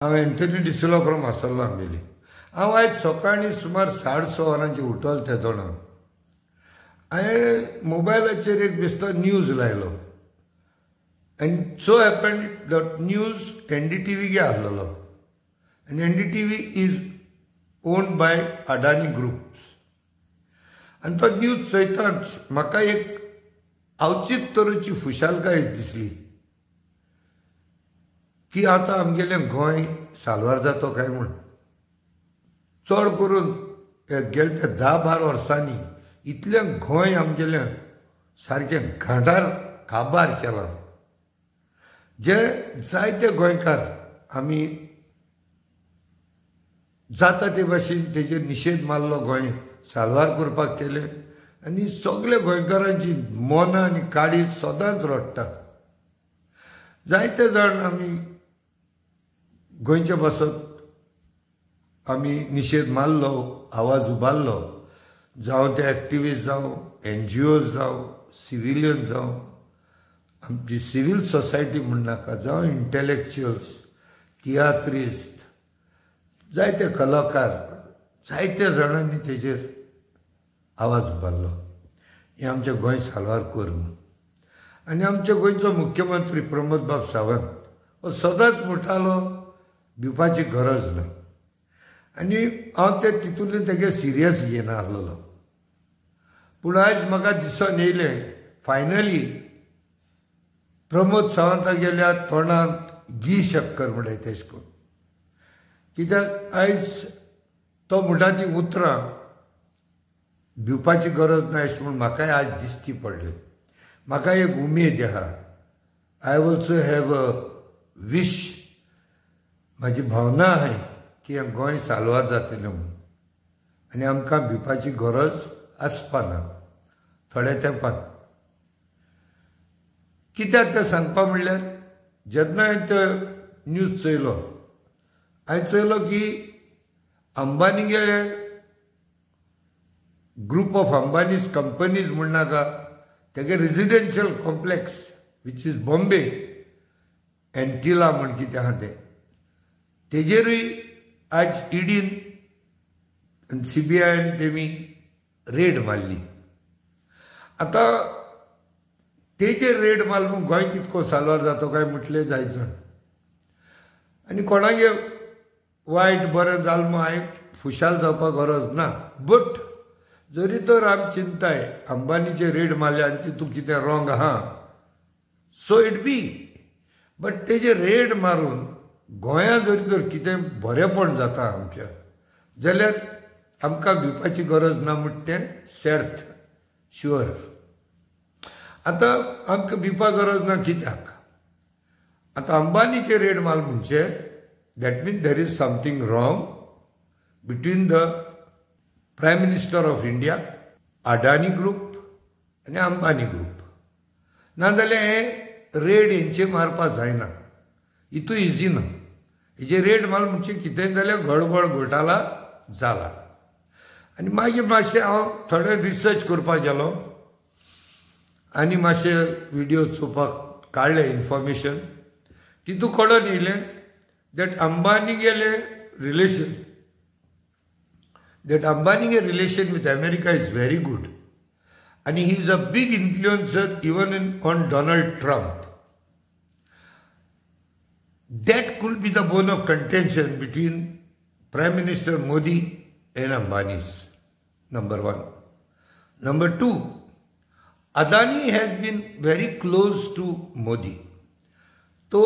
हांव Anthony D'Silva from आसोल्लो आमगेली. हांव आयज सकाळीं सुमार 6:30 वरांचेर उठलो तेदोणा. हांवें मोबायलाचेर एक बेश्टो न्यूज लायलो आनी so happen that news NDTV गे आसलेलो आनी NDTV is owned by Adani groups. आनी तो न्यूज चोयताच म्हाका एक अवचीत तरेची खुशालकाय दिसली की आतां आमगेलें गोंय साल्वार जातो काय म्हूण. चड करून गेले ते 10-12 वर्सांनी इतलें गोंय आमगेलें सारकें घांटार काबार केलां जे जायते गोंयकार आमी जाता ते भाशेन तेजेर निशेध मारलो, गोंय साल्वार करपाक केलें आनी सगळे गोंयकारांची मनां आनी काळीज सदांच रडटा. जायते जाण आमी गोंयचे पासत आमी निशेध मारलो, आवाज उबारलो, जावं ते एक्टिविस्ट जावं, NGOs जावं, सिविलियन जावं, आमची सिवील सोसायटी म्हणनाका, जावं इंटेलेक्च्युअल्स, तियात्रिस्त, जायते कलाकार, जायते जाणांनी तेजेर आवाज उबारलो हें आमचें गोंय साल्वार कर म्हूण. आनी आमच्या गोंयचो मुख्यमंत्री प्रमोद बाब सावंत हो सदांच म्हणटालो भिवपाची गरज ना आनी हांव ते तितूंतल्यान तेगे सिरियस घेना आसलेलो. पूण आयज म्हाका दिसून येयलें फायनली प्रमोद सावंतागेल्या तोंडांत घी शक्कर म्हणटाय तेश करून, कित्याक आयज तो म्हणटा ती उतरां भिवपाची गरज ना अशें म्हूण म्हाकाय आज दिसती पडलें. म्हाका एक उमेद आहा, I also have a wish, म्हाजी भावना आहाय की गोंय साल्वार जातलें म्हूण आनी आमकां भिवपाची गरज आसपा ना थोड्या तेंपान. कित्याक तें सांगपा म्हणल्यार जेन्ना हांवें तो न्यूज चोयलो, हांवें चोयलो की अंबानीगे ग्रुप ऑफ अंबानीज कंपनीज म्हणनाका तेगे residential complex which is Bombay Antilia म्हण कितें आहा तें, तेजेरूय आज ईडीन CBIन तेमी रेड मारली. आतां तेजेर रेड मारलो गोंय कितको साल्वार जातो काय म्हटलें जायत जाण आनी कोणागे वायट बरें जालें म्हूण हांवें खुशाल जावपाक गरज ना. बट जरी तर आमी चिंताय अंबानीचे रेड मारले आनी तितूंत कितें रॉंग आहा, सो it be, but तेजे रेड मारून गोंयांत जरी तर कितें बरेंपण जाता आमच्या जाल्यार आमकां भिवपाची गरज ना म्हण तें सेर्त शुअर. आतां आमकां भिवपाक गरज ना कित्याक, आतां अंबानीचे रेड मार म्हणचे that mean there is something wrong between the Prime Minister of India, Adani group आनी अंबानी ग्रुप. नाजाल्यार हे रेड हेंचे मारपाक जायना, हितू इजी ना. हेजे रेड मार म्हणजे कितेंय जाल्यार गडबड घोटाला जाला. आनी मागीर मातशें हांव थोडे रिसर्च करपाक गेलो आनी मातशे विडियो चोवपाक काडलें इन्फॉर्मेशन, तितूंत कळोन येयलें that अंबानीगेलें रिलेशन, that अंबानीगे relation with America is very good आनी he is a big influencer even in on Donald Trump. That could be the bone of contention between Prime Minister Modi and Ambani's, number one. Number two, Adani has been very close to Modi. तो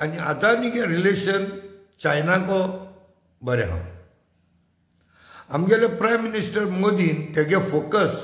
आनी Adani K relation China को बरें आहा. आमगेले prime minister मोदीन तेगे focus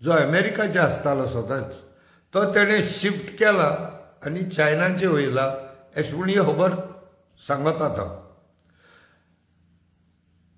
जो अमेरिकाचे आसतालो सदांच तो तेणें शिफ्ट केला आनी चायनाचे वयला अशें म्हूण ही खबर सांगत आतां.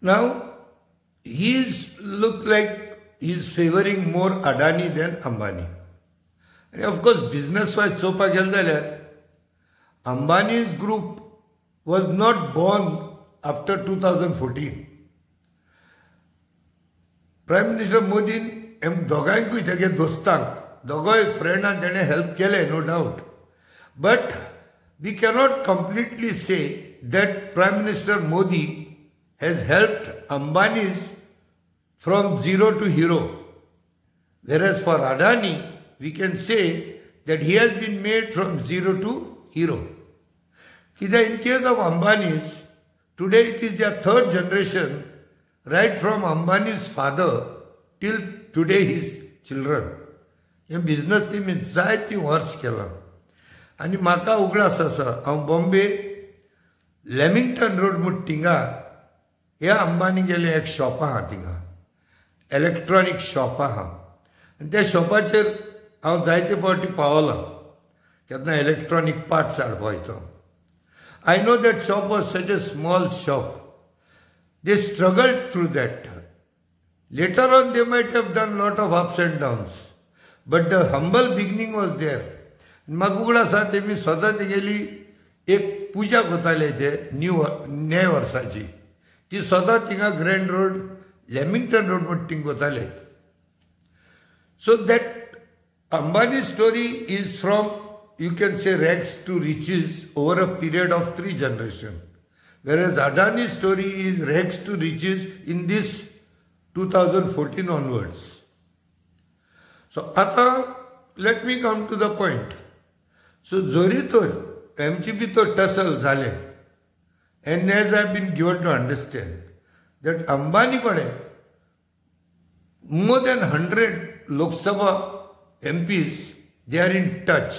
Now he is look like he is favouring more Adani than Ambani. आनी ऑफकोर्स बिजनस वायज चोवपाक गेलें जाल्यार Ambani's group was not born after 2014. Prime minister मोदीन दोगांयकूय तेगे दोस्तांक दोगांय फ्रेंडांक तेणें हेल्प केलें, no doubt, but we cannot completely say that Prime Minister Modi has helped Ambanis from zero to hero. Whereas for Adani, we can say that he has been made from zero to hero. कित्याक in case of Ambanis, today it is their third generation, right from Ambani's father till today his children. हे business तेमी जायतीं वर्स केलां आनी म्हाका उगडास आसा, हांव बॉम्बे लॅमिंग्टन रोड म्हूण थिंगा हे अंबानी गेले एक शॉप आहा, थिंगा इलेक्ट्रॉनीक शॉप आहा आनी त्या शॉपाचेर हांव जायते फावटी पावलां केन्ना इलेक्ट्रॉनीक पार्ट्स हाडपा वयता. I know that shop was such a small shop. They struggled through that. Later on they might have done lot of ups and downs, but the humble beginning was there. म्हाका उगडास आसा तेमी स्वता तेगेली एक पुजा करताले ते न्यू न्या वर्साची, ती स्वता थिंगा ग्रँड रोड लॅमिंग्टन रोड म्हण थिंग वताले. So that Ambani story is from, you can say, rags to riches over a period of 3 generations. Whereas Adani story is rags to riches in this 2014 onwards. So आता let me come to the point. So जरी तर MGB तो tussle झाले, and as I have been given to understand that Ambani कडे more than 100 Lok Sabha MPs, they are in touch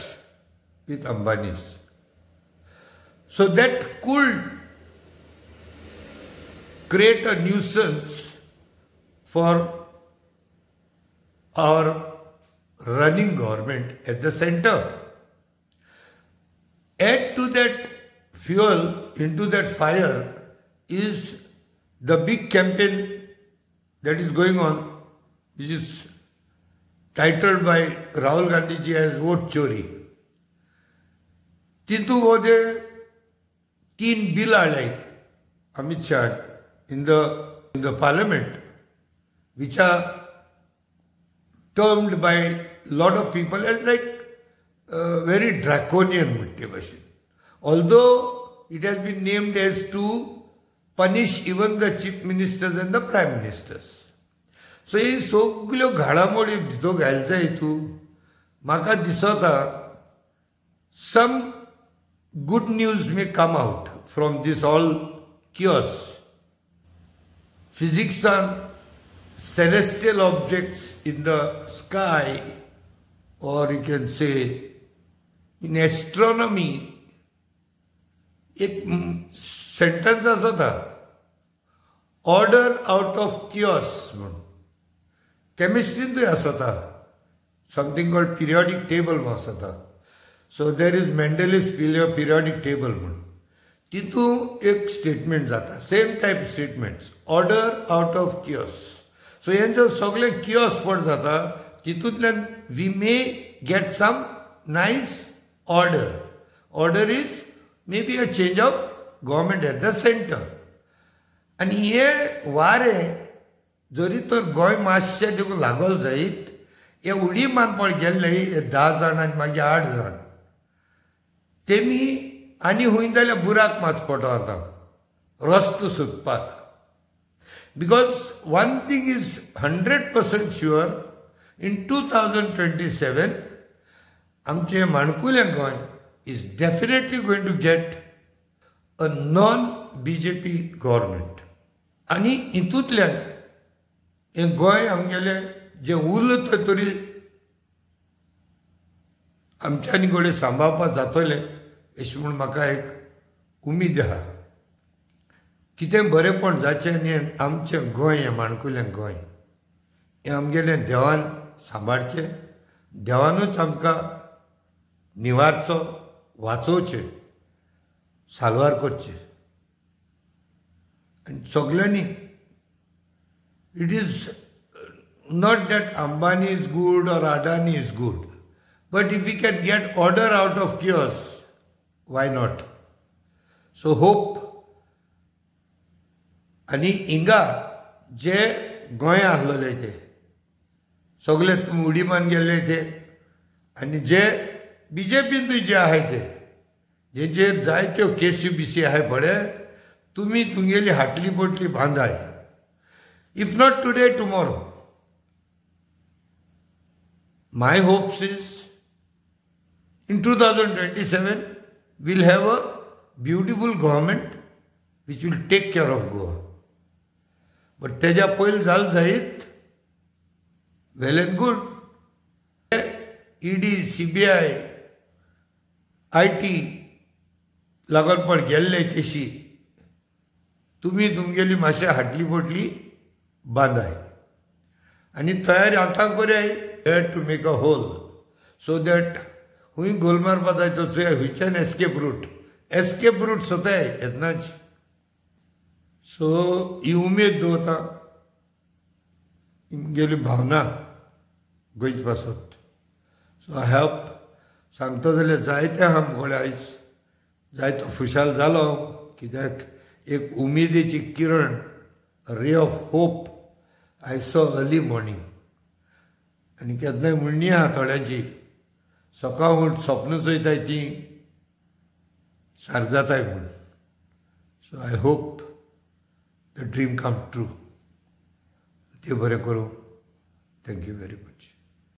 with Ambanis. So that could create a nuisance for our running government at the center. Add to that fuel into that fire is the big campaign that is going on, which is titled by Rahul Gandhi ji as Vote Chori. तितू हो ते 3 bill हाडले Amit Shah in the parliament, which are termed by lot of people as like very draconian म्हणटे भाशेन. Although it has been named as to punish even the chief ministers and the prime ministers. So ही सगल्यो घाडामोडी भितर घालचे हितून म्हाका दिसता some good news may come out from this all chaos. Physics on celestial objects in the sky, or you can say in astronomy, एक sentence आसता, order out of kiosk म्हणून. केमिस्ट्रींतूय आसता, समथींग कॉल्ड पिरियॉडिक टेबल म्हणून आसता. So there is Mendeleev's periodic table म्हणून, तितून एक statement जाता, same type statements, order out of chaos. So हेंचो सगळें किओस पड जाता, तितूंतल्यान we may get some nice order. Order is may be a change of government at the centre. आनी हे वारें जरी तर गोंय मातशें देखून लागल जायत, हे उडी मारपाक गेल्ले हे 10 जाण आनी मागीर 8 जाण, तेमी आनी हुंय जाल्यार बुराक मात पडो आतां रस्तो सोदपाक. Because one thing is 100% sure, in 2027 आमचें माणकुलें Goa is definitely going to get a non BJP government. आनी हितूंतल्यान हें गोंय आमगेलें जें उरलां तें तरी आमच्यांनी घडये सांबाळपाक जातलें अशें म्हूण म्हाका एक उमेद आहा. कितें बरेंपण जाचें आनी आमचें गोंय हें माणकुलें गोंय हें आमगेलें देवान सांबाळचें, देवानूच आमकां निवारचो, वाचोवचें, साल्वार करचें. आनी सगल्यांनी, it is not that Ambani is good or Adani is good, but if we can get order out of chaos, why not? So hope. आनी हिंगा जे गोंया आसलेले ते सगळे तुमी उडी मारून गेल्ले ते, आनी जे बीजेपींतूय जे आहाय ते जेचेर जायत्यो केसी बिसी आहाय पळय, तुमी तुमगेली हाटली पोटली बांदाय. If not today, tomorrow. My hopes is in 2027 we'll have a beautiful government which will take care of Goa. But तेज्या पयलीं जाल जायत, well and good. ED, CBI, IT लागून पण गेल्ले केशी तुमी तुमगेली मातशें हाटली पोटली बांदाय आनी तयारी आतां करयाय to make a hole so that हुंय गोल मारपा जाय तो चोया हुंयच्यान एस्केप रूट, एस्केप रूट सोताय येतनाच. सो ही उमेद दवरता, म्हगेली भावना गोंयचे पासत. सो I have सांगता जाल्यार जायते आहा मुकोडे आयज, जायतो खुशाल जालो कित्याक एक उमेदीची किरण, ray of hope I saw early morning. आनी केन्नाय म्हणणी आहा थोड्यांची, सकाळ उठ सपनां चोयताय तीं सार जाताय म्हूण. So I hope the dream come true. ते बरें करूं. Thank you very much.